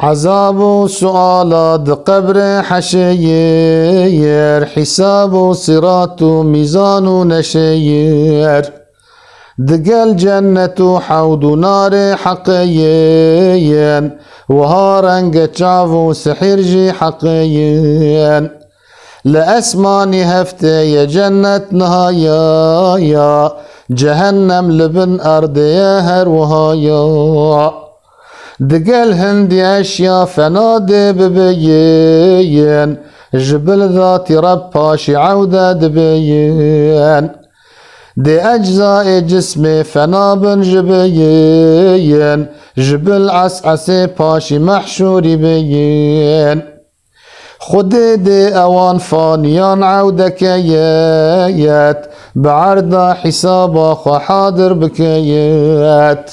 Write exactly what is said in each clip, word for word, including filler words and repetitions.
Ezab û suala di qebrê heşeyir, hîsab û sirat û mîzan û neşeyir. Digel cennet û hewd û narê heqê yin, wiha renge çav û sihir jî heqê yin. Li esmanî heftê ye cennet niha ya, ya, cehennem li bin erdê ye her wiha ya. Digel hindî eşya fena dê bibiyin, ji bil zatî Reb paşî ewde dibiyin. Dê eczayê cismê fena bin ji biyin, ji bil esesê paşî mehşûrî biyin. Xwedê dê ewan faniyan ewdeke yet, bi erda hîsaba xwe hadir bike yet.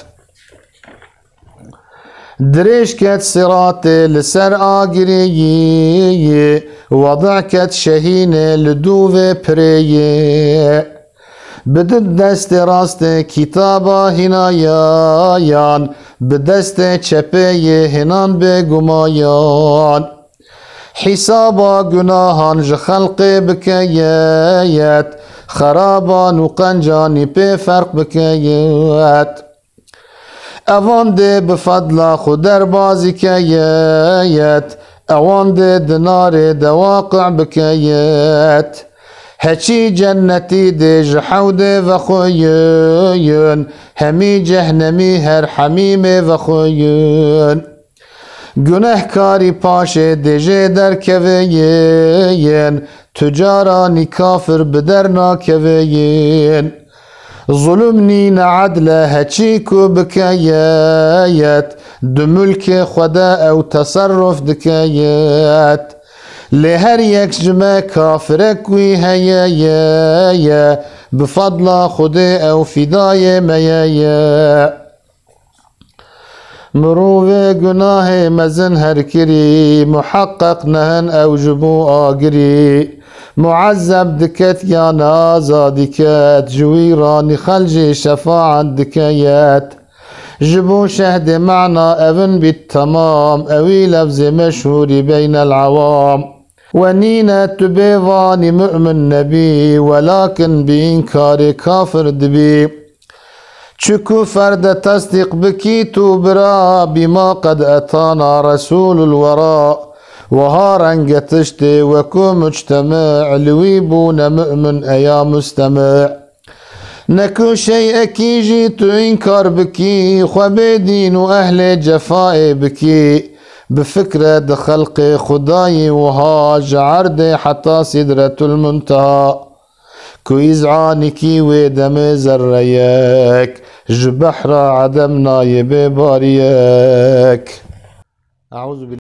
Dirêj ket siratê li ser agirê yî, weda ket şehînê li dûvê pirê yî. Bidin destê rastê kitaba hînayayan, bi destê çepê yê hinan bêgumayan. Hîsaba gunahan ji xelqê bike yet, xeraban û qencanî pê ferq bike yet. Evan dê bi fedla xwe derbazî ke yet, ewan dê di narê de waqi bike yet. Heçî cennetî dê ji hewdê vexuyin, hemî cehnemî her hemîmê vexuyin. Gunehkarî paşê dê jê derkevê yin, tu caranî kafir bi der nakevê yin. Zulm nîne edle heçî ku bike yet, di mulkê xwe de ew teserruf dike yet. Lê her yek ji me kafirek wî heye ye, ye, bi fedla Xwedê ew fîdayê me ye ye. Mirovê gunahê mezin her kirî, muheqeq nehin ew ji bo agirî. Muezzeb diket ya ne azadî ket, ji wî ranî xel jî şefaet dike yet. Ji bo şehdê mena evin bît temam, ewî lefzê meşhûrî beynel ewam. We nîne tu bêvanî mu'min nebî, welakin bi înkarê kafir dibî. Çi ku ferde tesdîq bikî tu bira, bîma qed etana Resûlul Wera. Wiha renge tiştê we ku muctemi' li wî bûne mu'min eya mustemi'. Ne ku şeyekî jî tu înkar bikî, xwe bê dîn û ehlê cefayê bikî. Bi fikre di xelqê Xwedayî wiha ji erdê heta Sidretul Munteha. Ku îz'anikî wê demê zerreyek, ji behra edem nayê bê bariyek. Eûzubillâh.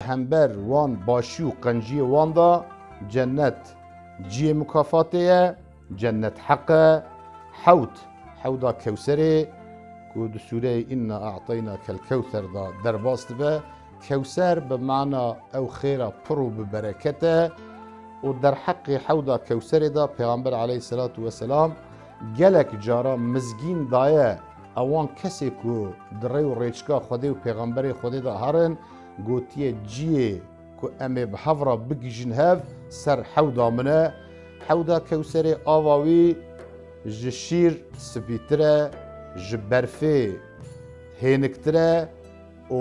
hember wan başî û qenciyê wan de cennet ciyê mukafatê ye, cennet heq e, hewd, hewda Kewserê ku di sûreyê Inna A'taynakel Kewser de derbas dibe, Kewser bi mana ew xêra pir û bi bereket e û derheqê hewda Kewserê de Pêxember aleyhisselatu vesselam gelek cara mizgîn daye ewan kesê ku di rê û rêçika Xwedê û Pêxemberê Xwedê de herin, gotiye ciyê ku em ê bi hev re bigihîjin hev ser hewda min e. Hewda Kewserê ava wî ji şîr spîtir e, ji berfê hêniktir e û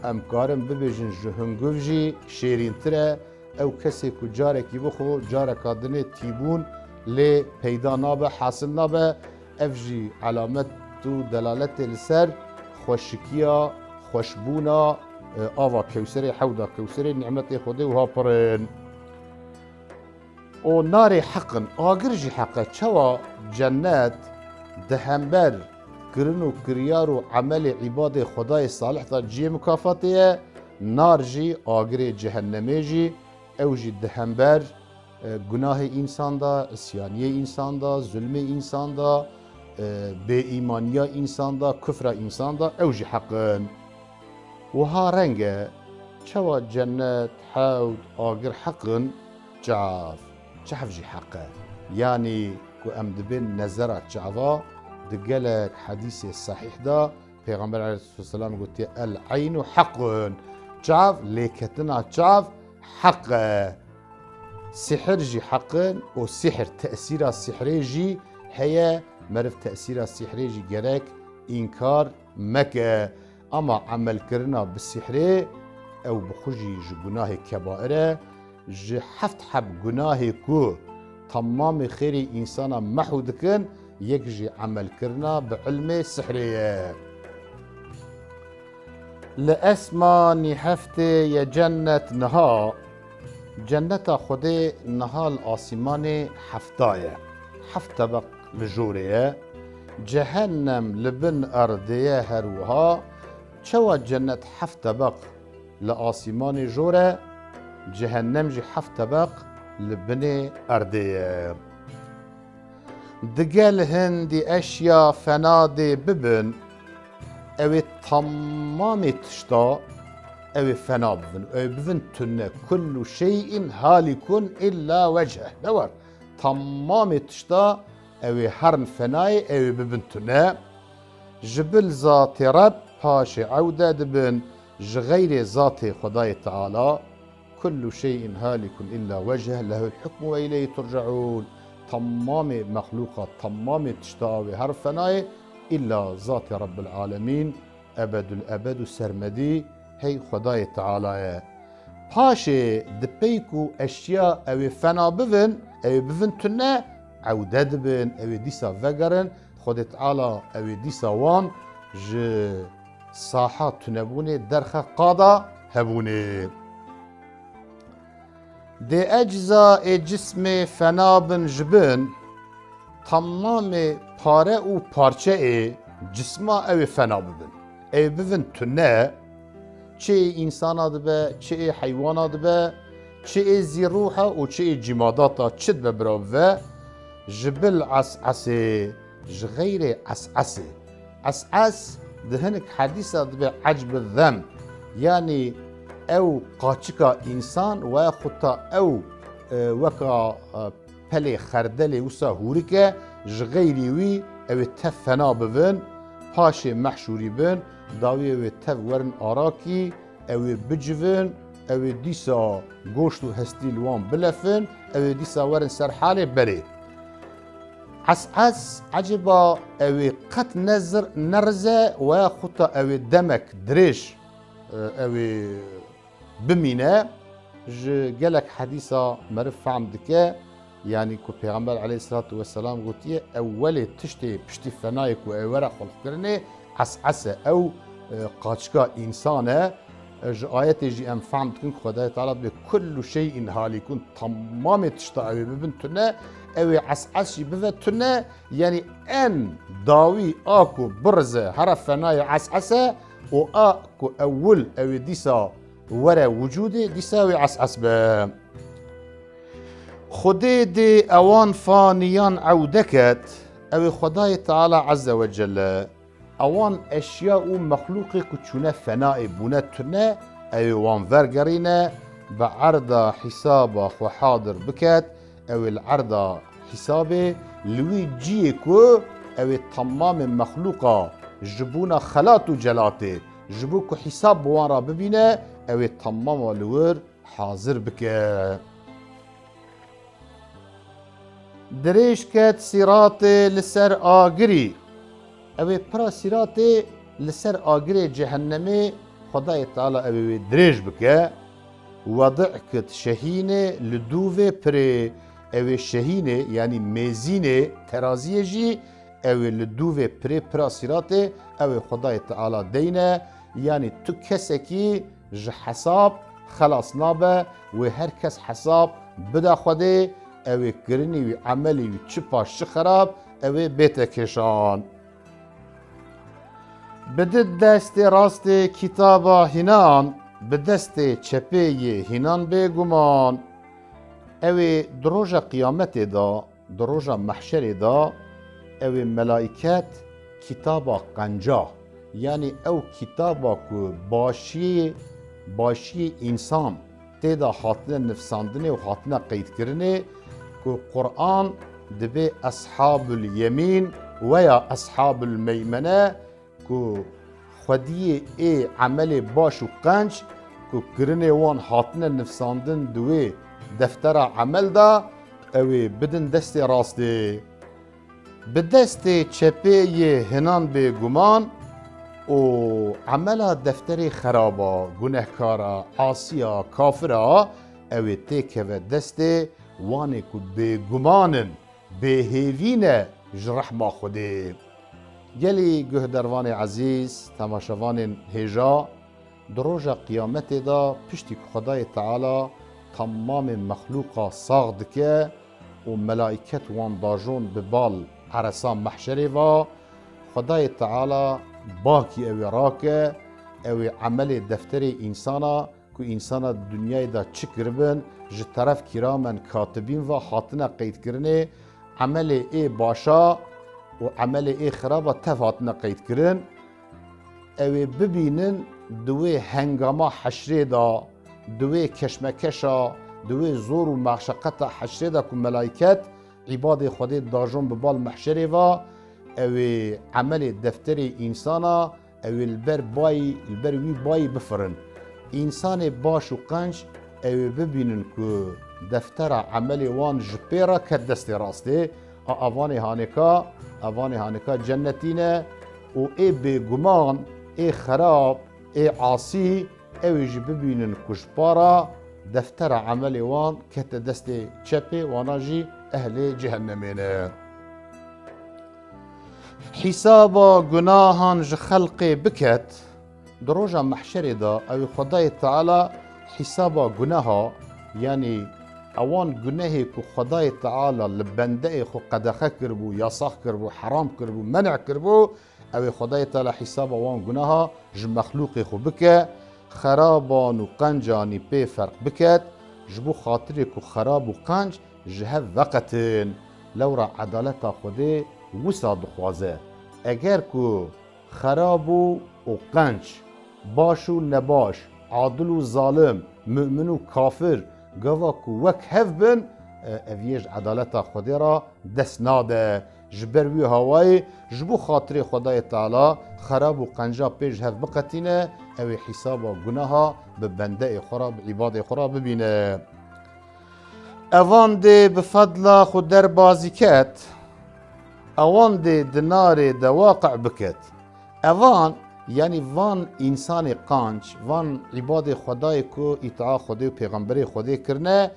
em karin bibêjin ji hunguv jî şêrîntir e. Ew kesê ku carekî bixwe, careka dinê tîbûn lê peyda nabe, hasil nabe. Ev jî elamet û delaletê li ser xweşikiya, xweşbûna, e, ava Kewserê, hewda Kewserê, nîmetê Xwedê wiha pir in. Û narê heq in, agir jî heq e. Çawa cennet di hember kirin û kiryar û emelê îbadê Xwedayê salih de ciyê mukafatê ye, nar jî, agirê cehennemê jî, ew jî di hember, e, gunahê însan de, isyaniyê însan de, zulmê însan de, e, bêîmaniya însan de, kufra însan de, ew jî heq in. Wiha reng e, çawa cennet, hewd, agir heq in, çav, çav jî heq e. Yanî ku em dibên nezera çava, di gelek hedîsê sehîh de Pêxember aleyhisselam gotiye, "El eynu hequn." Çav, lêketina çav heq e. Sihir jî heq in û sihir, tesîra sihrê jî heye. Meriv tesîra sihrê jî gerek înkar meke. Ama emelkirina bi sihrê, ew bi xwe jî ji gunahê kebair e. Ji heft heb gunahê ku temamê xêrê însana mehw dikin, yek jî emelkirina bi ilmê sihrê ye. Li esmanî heftê ye cennet niha. Cenneta Xwedê niha li asîmanê hefta ye. Heft tebeq li jorê ye. Cehennem li bin erdê ye her wiha. Çawa cennet heft tebeq li asîmanê jor e, cehennem jî heft tebeq li binê erdê ye. Digel hindî eşya fena dê bibin, ew ê temamê tişta, ew ê fena bibin, ew ê bibin tune. Kullu şeyin halikun illa wecheh. Ne war? Temamê tişta ew ê herin fenayê, ew ê bibin tune. Ji bil zatê Reb paşê ewde dibin, ji xeyrê zatê Xwedayê Teala. Kullu şeyin halikun illa wecheh, lehul hukmu ve ileyhi turcaun. Temamê mexlûqat, temamê tişta ew ê herin fenayê, illa zatê Rebbil Alemîn, ebedul ebed û sermedî hey Xwedayê Teala ye. Paşê di pey ku eşya ew ê fena bibin, ew ê bibin tune, ewde dibin, ew ê dîsa vegerin, Xwedê Teala ew ê dîsa wan ji saha tunebûnê derxe qada hebûnê. Dê ecza ê cismê fena bin ji bin, temamê pare û parçeyê cisma ew ê fena bibin. Ew ê bibin tune, çi ê însana dibe, çi ê heywana dibe, çi ê zîrûha û çi ê cîmadata çi dibe bira bive, ji bil esesê, ji xeyrê esesê. Es'es di hinek hedîsa dibe ecbi zem, yanî ew qaçika însan we xuta ew, e, weka, e, pelê xerdelê wisa hûrik e, ji xeyrî wî ew ê tev fena bibin, paşê mehşûrî bin, dawiyê wê tev werin arakî, ew ê bicivin, ew ê dîsa goşt û hestî li wan bilefin, ew ê dîsa werin ser halê berê. Es'es, ecêba ew ê qet nezir, nerize, weya xuta ew ê demek dirêj, e, ew ê bimîne? Ji gelek hedîsa meriv fehm dike, yanî ku Pêxember aleyhisselatu vesselam gotiye, ewwelê tiştê piştî fenayê ku ew were xulqkirinê, es'es e, ew, e, qaçika însan e. Ji ayetê jî em fehm dikin ku Xwedayê Teala dibê, "Kullu şeyin halikun", temamê tişta ew ê bibin tune, ew ê es'es jî bive tune, yanî en dawî a ku birize here fenayê es'es e û a ku ewil ew ê dîsa were wicûdê, dîsa wê es'es be. Xwedê dê ewan faniyan ewde ket, ew ê Xwedayê Teala Azze ve Celle ewan eşya û mexlûqê ku çûne fenayê, bûne tune, ew ê wan vergerîne, bi erda hîsaba xwe hadir biket, ew ê li erda hîsabê li wî ciyê ku ew ê temamê mexlûqa ji bona xelat û celatê, ji bo ku hîsab bi wan re bibîne, ew ê temama li wir hazir bike. Dirêj ket Sîratê li ser agirî. Ew ê pira Sîratê li ser agirê cehennemê Xwedayê Teala ew ê wê dirêj bike. Wedi'kit şehînê li dûvê pirê, ew ê şehînê, yanî mêzînê, teraziyê jî, ew ê li dûvê pirê pira Sîratê, ew ê Xwedayê Teala deyne, yanî tu kesekî ji hesab xelas nabe, wê her kes hesab bida Xwedê, ew ê kirinê wî, emelê wî çi baş çi xerab, ew ê bête kêşan. Bidit destê rastê kitaba hînan, bi destê çepê yê hînan bêguman. Ew ê di roja qiyametê de, di roja mehşerê de, ew ê melaiket kitaba qenca, yanî ew kitaba ku başiyê, başiyê însan tê de hatine nivsandinê û hatine qeydkirinê, ku Quran dibê Eshabul Yemîn weya Eshabul Meymene, ku xwediyê ê emelê baş û qenc ku kirinê wan hatine nivsandin di wê deftera emel de, ew ê bidin destê rastê. Bi destê çepê yê hinan bêguman û emela defterê xeraba, gunehkara, asiya, kafira, ew ê têkeve destê wanê ku bêguman in, bêhêvî ne ji rehma Xwedê. Gelî guhdervanê ezîz, temaşevanên hêja, di roja qiyametê de piştî ku Xwedayê Teala temamê mexlûqa sax dike û melaiket wan dajon bi bal eresa mehşerê va, Xwedayê Teala bakî ew ê rake, ew ê emelê defterê însana ku însana di dinyayê de çi kiribin, ji teref kiramen katibîn ve hatine qeydkirinê, emelê ê başa û emelê ê xiraba tev hatine qeydkirin. Ew ê bibînin di wê hengama heşrê de, di wê keşmekeşa, di wê zor û meşeqeta heşrê de ku melaiket îbadê Xwedê dajon bi bal mehşerê ve, ew ê emelê defterê însana, ew ê li ber bayî, li ber wî bayî bifirin. Însanê baş û qenc ew ê bibînin ku deftera emelê wan ji pê re ket destê rastê. A, evanê hanêka, evanê hanêka cennetî ne û ê bêguman, ê xerab, ê asî, ew ê jî bibînin ku ji para deftera emelê wan kete destê çepê, wana jî ehlê cehennemê ne. Hîsaba gunahan ji xelqê biket, di roja mehşerê de ew ê Xwedayê Teala hîsaba gunaha, yanî ewan gunehê ku Xwedayê Teala li bendeyê xwe qedexe kiribû, yasax kiribû, heram kiribû, menê kiribû, ew ê Xwedayê Teala hîsaba wan gunaha ji mexlûqê xwe bike, xeraban û qencanî pê ferq biket, ji bo xatirê ku xerab û qenc ji hev veqetin. Lewra edaleta Xwedê wisa dixwaze. Eger ku xerab û, û qenc, baş û nebaş, adil û zalim, mu'min û kafir, gava ku wek hev bin, e, ev yê ji edaleta Xwedê re dest nade. Ji ber wî hawayê, ji bo xatirê Xwedayê Teala xerab û qenca pê ji hev biqetîne, ew ê hîsaba gunaha bi bendeyê xwe re, bi îbadê xwe re bibîne. Evan dê bi fedla xwe derbazî ket, ewan dê di narê de waqe biket. Evan, yanî van însanê qanc, van îbadê Xwedayê ku îtia Xwedê û Pêxemberê Xwedê kirine,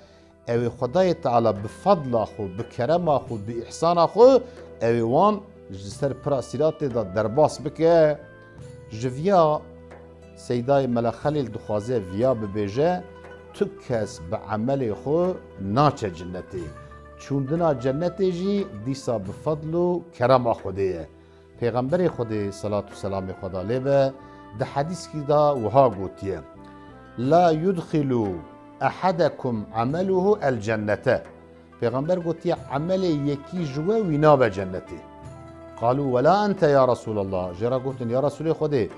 ew ê Xwedayê Teala bi fedla xwe, bi kerema xwe, bi îhsana xwe, ew ê wan ji ser pira sîratê de derbas bike. Ji viya Seydayê Mela Xelîl dixwaze viya bibêje, tu kes bi emelê xwe naçe cinnetê. Çûndina cennetê jî dîsa bi fedl û kerema Xwedê ye. Pêxemberê Xwedê, selat û selamê Xweda lê be, di hedîskî de wiha gotiye, "La yudxilu ahadekum ameluhu el cennete." Pêxember gotiye, "Emelê yekî ji we wî nabe cennetê." Qalu, "Wela ente ya Resulallah." Jê re gotin, "Ya Resulê Xwedê,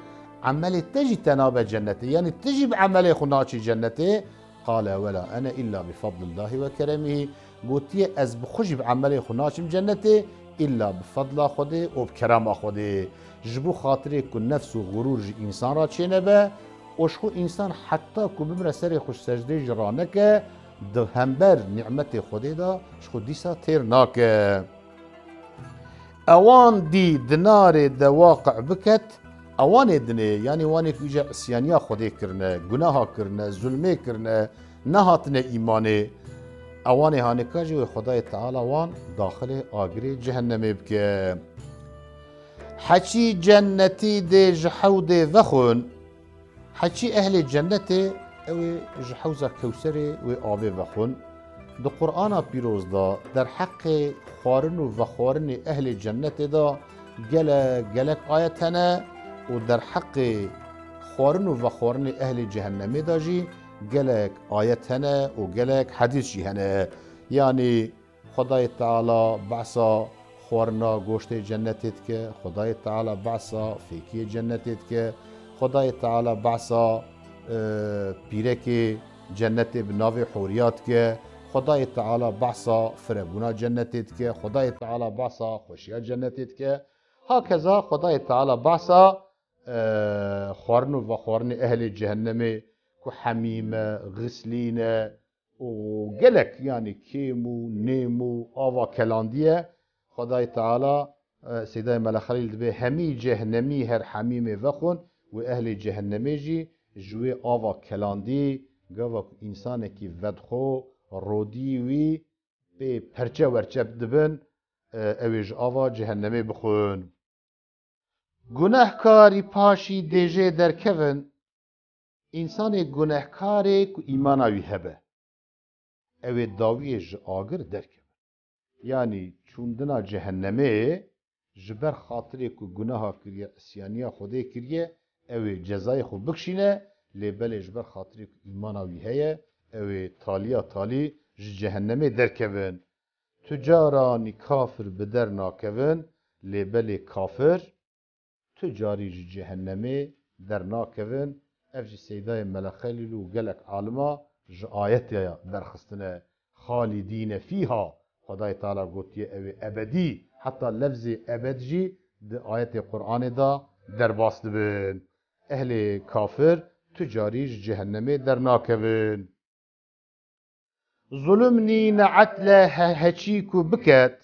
emelê te jî te nabe cennetê, yanî tu jî bi emelê xwe naçî cennetê." Qale, "Wela ene illa bi fadlillahi ve keremihi." Gotiye, "Ez bi xwe jî bi emelê xwe naçim cennetê, illa bi fadla Xwedê û bi kerema Xwedê." Ji bo xatirê ku nefs û xurûr ji însan re çênebe û ji xwe însan heta ku bimre serê xwe ji secdeyê jî raneke, di hember nîmetê Xwedê de ji xwe dîsa têr nake. Ewan dî dinarê de waqi biket, ewanê dinê, yanî wanê ku îca isyaniya Xwedê kirine, gunaha kirine, zulmê kirine, nehatine îmanê, ewanê hanika jî wê Xwedayê Teala wan daxilê agirê cehennemê bike. Heçî cennetî dê ji hewdê vexwin, Heçî ehlê cennetê ew ê ji hewza Kewserê wê avê vexwin. Di Qur'ana Pîroz de derheqê xwarin û vexwarinê ehlê cennetê de gelek, gelek ayet hene û derheqê xwarin û vexwarinê ehlê cehennemê de jî gelek ayet hene û gelek hedîs jî hene. Yanî Xwedayê Teala behsa xwarina goştê cennetê dike, Xwedayê Teala behsa fêkiyê cennetê dike, Xwedayê Teala behsa, e, pîrekê cennetê bi navê Hûriya dike, Xwedayê Teala behsa firebûna cennetê dike, Xwedayê Teala behsa xweşiya cennetê dike. Hakeza Xwedayê Teala behsa, e, xwarin û vexwarinê ehlê cehennemê ku hemîm e, xislîn e, û gelek, yanî kêm û nêm û ava kelandiye. Xwedayê Teala, e, Seydayê Mele Xelîl dibê hemî cehnemî her hemîmê vexwin û ehlê cehennemê jî ji wê ava kelandî, gava ku însanekî vedixwe rodî wî pê perçe werçe dibin, e, ew ê ji ava cehennemê bixwin. Gunehkarî paşî dê jê derkevin, însanê gunehkarê ku îmana wî hebe, ew ê dawiyê ji agir derkevin. Yanî çûndina cehennemê ji ber xatirê ku gunaha kiriye, isyaniya Xwedê kiriye, ew ê cezayê xwe bikişîne, lê belê ji ber xatirê ku îmana wî heye, ew ê taliya talî ji cehennemê derkevin. Tu caranî kafir bi der nakevin, lê belê kafir tu carî ji cehennemê dernakevin. Ev jî Seydayê Mele Xelîl û gelek alima ji ayetê ya derxistine. Xalidîne fîha. Xwedayê Teala gotiye ew ê ebedî. Heta lefzê ebed jî di ayetê Qur'anê de derbas dibin. Ehlê kafir tu carî ji cehennemê dernakevin. Zulm nîne etle he-, heçî ku biket,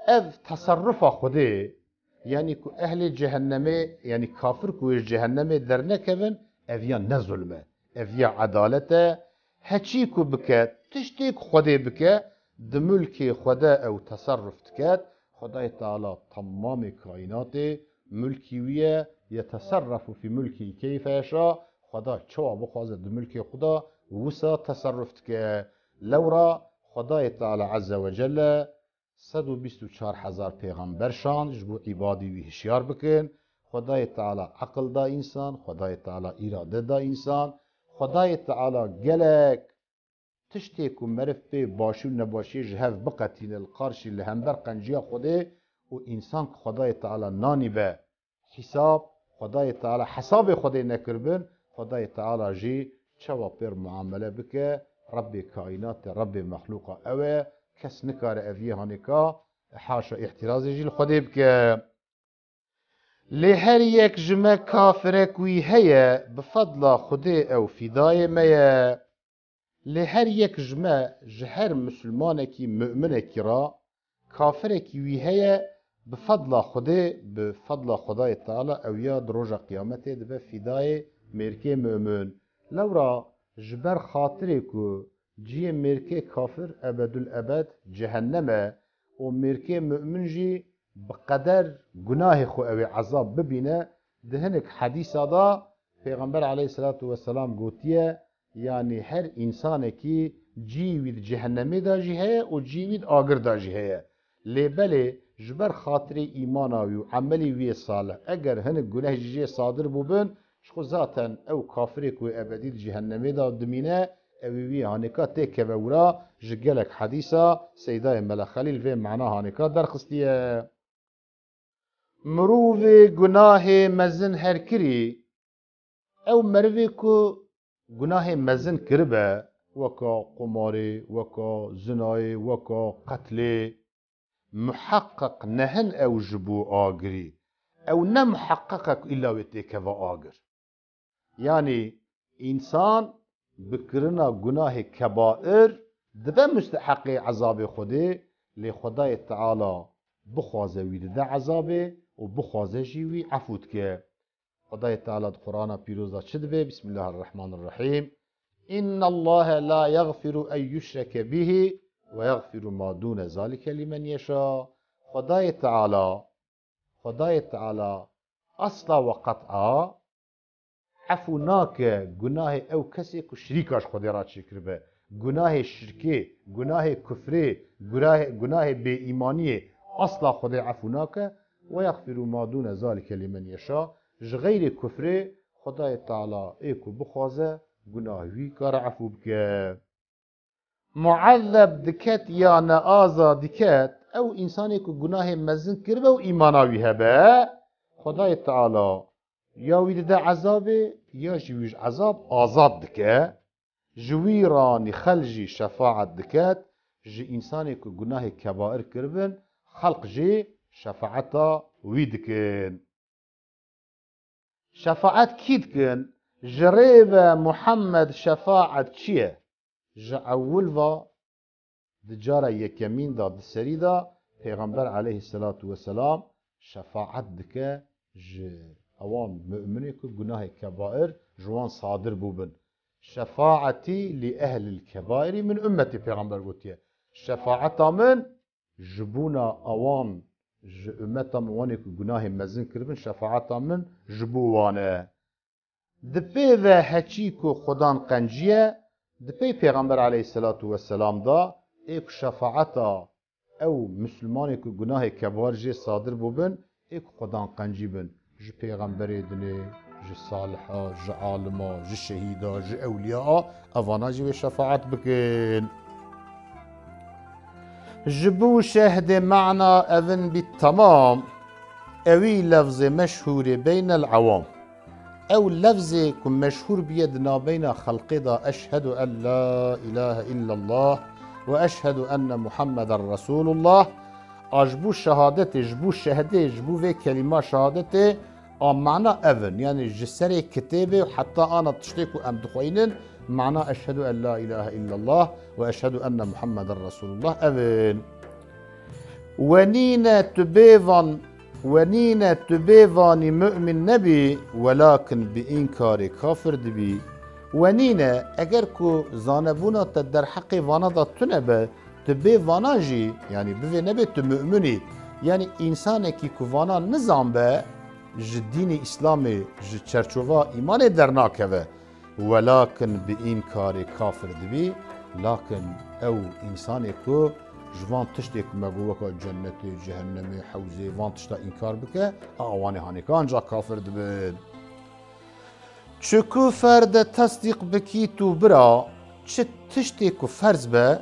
ev teserrufa Xwedê, yanî ku ehlê cehennemê, yanî kafir ku wê ji cehennemê dernekevin, ev ya ne zulm e, ev ya edalet e. Heçî ku biket, tiştê ku Xwedê bike, di mulkê Xwede ew teserruf diket, Xwedayê Teala temamê kaînatê mulkî wî ye, yeteserrefu fî mulkî keyfe yeşa, Xweda çawa bixwaze di mulkê xwe de wisa teserruf dike. Lewra Xwedayê Teala Azze ve Celle sed û bîst û çar hezar pêxember şand ji bo îbadî wî hişyar bikin. Xwedayê Teala eqil da însan, Xwedayê Teala îrade da însan, Xwedayê Teala gelek tiştê ku meriv pê başî û nebaşiyê ji hev biqetîne li qarşî li hember qenciya Xwedê û însan ku Xwedayê Teala nanî be hîsab, Xwedayê Teala hesabê Xwedê nekiribin, Xwedayê Teala jî çawa pêr muamele bike, Rebbê kaînat e, Rebbê mexlûqa ew e, kes nikare ev yê hanêka, haşa îhtirazê jî li Xwedê bike. Lê her yek ji me kafirek wî heye, bi fedla Xwedê ew fîdayê me ye. Lê her yek ji me, ji her misilmanekî, mu'minekî re, kafirekî wî heye, bi fedla Xwedê, bi fedla Xwedayê Teala ew ya di roja qiyametê dibe fîdayê mêrkê mu'min. Lewra ji ber xatirê ku cihê mêrkê kafir ebedul ebed cehennem e û mêrkê mu'min jî bi qeder gunahê xwe ew ê ezab bibîne. Di hinek hedîsa de Pêxember aleyhisselatu vesselam gotiye, yanî her însanekî cî wî di cehennemê de jî heye û cî wî di agir de jî heye. Lê belê ji ber xatirê îmana wî û emelê wî yê salih, eger hinek guneh jî jê sadir bûbin, Ji xwe zaten ew kafirê ku ebedî di cehennemê de dimîne, ew ê wî hanêka têkeve wira, ji gelek hedîsa Seydayê Mele Xelîl vê mana hanêka derxistiye. Mirovê gunahê mezin her kirî, ew merivê ku gunahê mezin kiribe, weka qumarê, weka zinayê, weka qetlê, muheqeq nehin ew ji bo agirî. Ew ne muheqeq e ku îlla wê têkeve agir. Yanî însan bi kirina gunahê kebair dibe musteheqê ezabê Xwedê, lê Xwedayê Teala bixwaze wî dide ezabê û bixwaze jî wî efû dike. Xwedayê Teala di Qur'ana Pîroz de çi dibê? Bismillahirrahmanirrahîm. İnnallaha la yaghfiru en yushrake bihi ve yaghfiru ma dune zalike limen yeşâ. Xwedayê Teala, Xwedayê Teala asla ve qet'a efû nake gunahê ew kesê ku şirîka ji Xwedê re çêkiribe. Gunahê şirkê, gunahê kufrê, gunahê, gunahê bêîmaniyê asla Xwedê efû nake. Ve yaxfiru ma dûne zalike lîmen yeşa. Ji xeyrê kufrê Xwedayê Teala ê ku bixwaze gunahê wî kare efû bike. Muezzeb diket ya ne aza diket, ew însanê ku gunahê mezin kiribe û îmana wî hebe, Xwedayê Teala ya wî dide ezabê, ya jî wî ji ezab azad dike. Ji wî re nîxel jî şefaet diket, ji însanê ku gunahê kebair kiribin, xelq jî şefaeta wî dikin. Şefaet kî dikin? Ji rê ve Muhammed şefaet çi ye? Ji ewil ve di cara yekemîn de, di serî de Pêxember aleyhisselatu vesselam şefaet dike ji ewan mu'minê ku gunahê kebair ji wan sadir bûbin. Şefaetî li ehlil kebairî min ummetî, Pêxember gotiye. Şefaeta min ji bona ewan, ji ummeta min, wanê ku gunahê mezin kiribin, şefaeta min ji bo wan e. Di pê ve heçî ku Xudan qenciye, di pey Pêxember aleyhisselatu vesselam de, ê ku şefaeta ew Mislimanê ku gunahê kebar jê sadir bûbin, ê ku Xudan qencî bin, ji pêxemberê dinê, ji saliha, ji alima, ji şehîda, ji ewliya, evana jî wê şefaet bikin. Ji bo şehdê mana evin bît temam, ewî lefzê meşhûrê beynel ewam. Ew lefzê ku meşhûr bûye di navbeyna xelqê de, "Eşhedû en la îlahe illallah ve eşhedû enne Muhammeden Resûlullah", a ji bo şehadetê, ji bo şehdê, ji bo vê kelîma şehadetê, a mana ev in. Yanî ji serê kitêbê heta ana tiştê ku em dixweynin, mana "Eşhedû en la îlahe illallah ve eşhedû enne Muhammeden Resûlullah" ev in. We nîne tu bêvan, we nîne tu bêvanî mu'min nebî, welakin bi înkarê kafir dibî. We nîne, eger ku zanebûna te derheqê vana de tune be, tu bê vana jî, yanî bivê nebê tu mu'min î. Yanî însanekî ku vana nizanbe, ji dînê Îslamê, ji çerçova îmanê dernakeve. Welakin bi înkarê kafir dibî, lakin ew însanê ku ji van tiştê ku me got, weka cennetê, cehennemê, hewzê, van tişta înkar bike, a, ewanê hanêka ancak kafir dibin. Çi ku ferde tesdîq bikî tu bira, çi tiştê ku ferz be,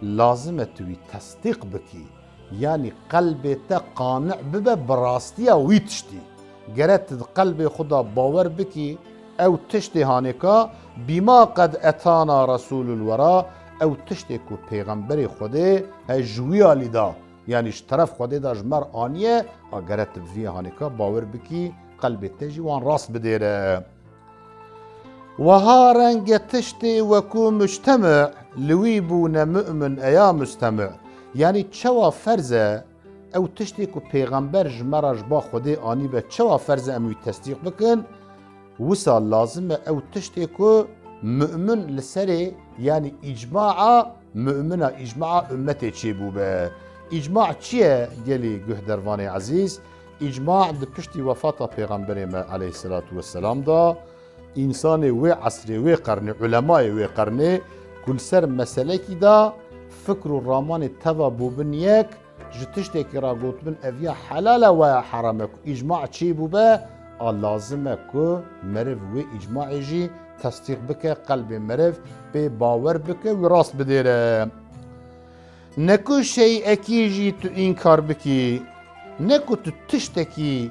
lazim e tu wî tesdîq bikî. Yanî qelbê te qani' bibe bi rastiya wî tiştî. Gere tu di qelbê xwe de bawer bikî, ew tiştê hanêka, bîma qed etana Resûlul Wera, ew tiştê ku Pêxemberê Xwedê he ji wî alî da, yanî ji teref Xwedê de ji me re aniye, a gere tu bi vî hanêka bawer bikî, qelbê te jî wan rast bidêre. Weha renge tiştê wekû mujtemi' li wî bûne mu'min eya mustemi'. Yanî çawa ferz e, ew tiştê ku Pêxember ji me re ji ba Xwedê anîbe, çawa ferz e em wî tesdîq bikin? Wisa lazim e ew tiştê ku mu'min li serê, yanî îcmaa mu'mina, îcmaa ummetê çêbûbe. Îcma çi ye gelî guhdervanê ezîz? Îcma di piştî wefata Pêxemberê me aleyhisselatu vesselam de, însanê wê esrê, wê qernê, ulemayê wê qernê ku li ser meselekî de fikr û ramanê teva bûbin yek, ji tiştekî re gotibin ev ya helal e, we ya heram e, ku îcma çêbûbe, a lazim e ku meriv wê îcmaê jî tesdîq bike, qelbê meriv pê bawer bike, wî rast bidêre. Ne ku şeyekî jî tu înkar bikî, ne ku tu tiştekî,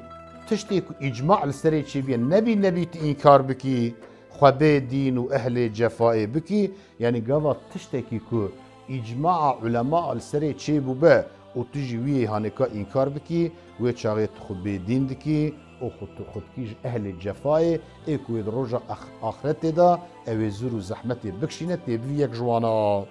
tiştê ku îcma li serê çêbûye, nebî nebî tu înkar bikî, xwe bê dîn û ehlê cefayê bikî, yanî gava tiştekî ku îcmaa ulemaa li serê çêbûbe û tu jî wî yê hanêka înkar bikî, wê çaxê tu xwe bêdîn dikî û xwe tu, xwe dikî ji ehlê cefayê, ê ku wê di roja ax-, axretê de ew ê zûr û zehmetê bikişîne, tê bivî yek ji wana.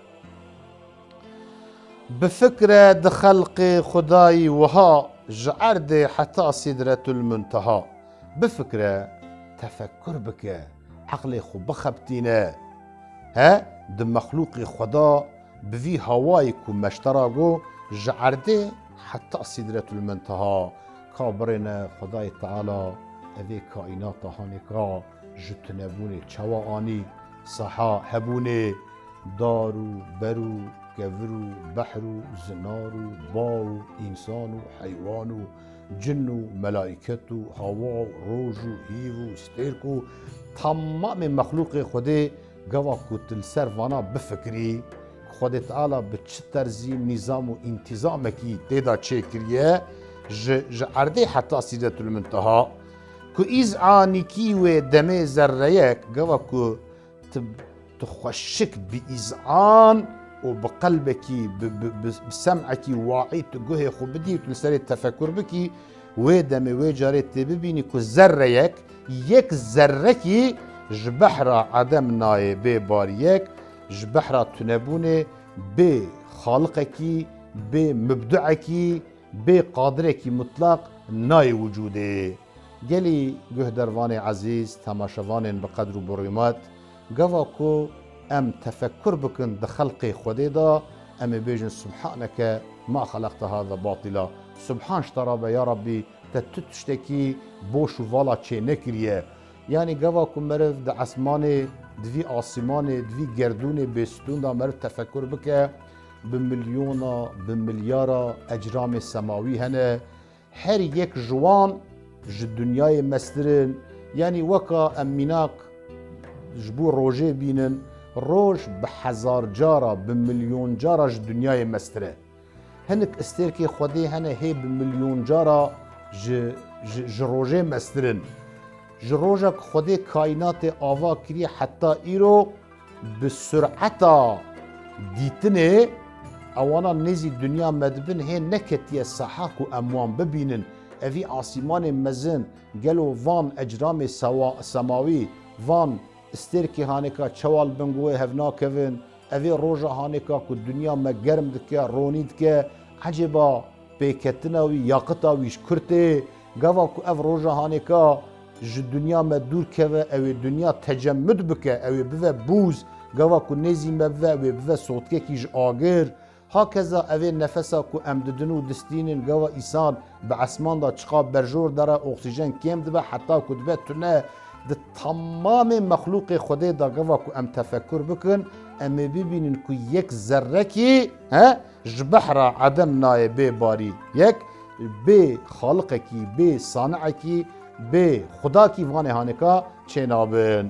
Bifikre di xelqê Xwedayî wiha, ji erdê heta Sîdretul Munteha. Bifikre, tefekkur bike, eqlê xwe bixebitîne. He, di mexlûqê Xweda bi vî hawayê ku me ji te re got, ji erdê heta Sîdretul Munteha, ka birêne Xwedayê Teala evê kaînata hanêka ji tunebûnê çawa anî, saha hebûnê, dar û ber û kevir û behr û zinar û ba û însan û heywan û cin û melaîket û hawa û roj û hîv û stêrk û temamê mexlûqê Xwedê, gava ku tu li ser vana bifikirî, Xwedê Teala bi çi terzî nîzam û întîzamekî tê de çêkiriye, ji, ji erdê heta Sîdretul Munteha, ku îzanîkî wê demê zerreyek, gava ku tu, tu xweşik bi îzan û bi qelbekî, bi, bi, bi, bi sem'ekî waî tu guhê xwe bidî û tu li serê tefekur bikî, wê demê, wê carê tê bibînî ku zerreyek, yek zerrekî ji behra edem nayê bê bariyek, ji behra tunebûnê bê xaliqekî, bê mubdiekî, bê qadirekî mutlaq nayê wicûdê. Gelî guhdarvanê ezîz, temaşevanên bi qedr û bi rûmet, gava ku em tefekkur bikin di xelqê Xwedê de, em ê bêjin: Subhaneke ma xelaqte haza batîla. Subhan ji te re be, ya Rabbî, te tu tiştekî boş û vala çê nekiriye. Yanî gava ku meriv di esmanê, di vî asîmanê, di vî gerdûnê bêstûn de meriv tefekkur bike, bi milyona, bi milyara ecramê semawî hene. Her yek ji wan ji dinyayê mestir in. Yanî weka em mînak ji bo rojê bînin, roj bi hezar cara, bi milyon cara ji dinyayê mestir e. Hinek stêrkê Xwedê hene hê bi milyon cara ji, ji, ji rojê mestir in. Ji roja ku Xwedê kaînatê ava kiriye heta îro, bi sureta dîtinê ewana nêzî dinya me dibin hê neketiye saha ku em wan bibînin. Evî asîmanê mezin, gelo van ecramê sewa-, semawî, van stêrkê hanêka çawa li bin guhê hev nakevin? Evê roja hanêka ku dinya me germ dike, ronî dike, ecêba pêketina wî, yaqita wî ji kur tê? Gava ku ev roja hanêka ji dinya me dûr keve, ew ê dinya tecemmud bike, ew ê bive bûz. Gava ku nêzî me bive, ew ê bive sotkekî ji agir. Hakeza evê nefesa ku em didin û distînin, gava îsan bi esman de çiqa berjor dere, oksîjen kêm dibe, heta ku dibe tune. Di temamê mexlûqê Xwedê de gava ku em tefekur bikin, em ê bibînin ku yek zerrekî, he, ji behra edem nayê bê barî yek, bê xaliqekî, bê saniekî, bê xudakî vanê hanêka çênabin.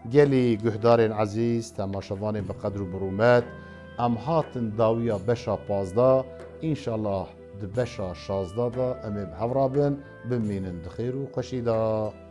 Gelî guhdarên ezîz, temaşevanên bi qedr û bi rûmet, em hatin dawiya beşa pazdeh, înşallah di beşa şazdeh de em ê bi hev re bin, bimînin di xêr û xweşî de.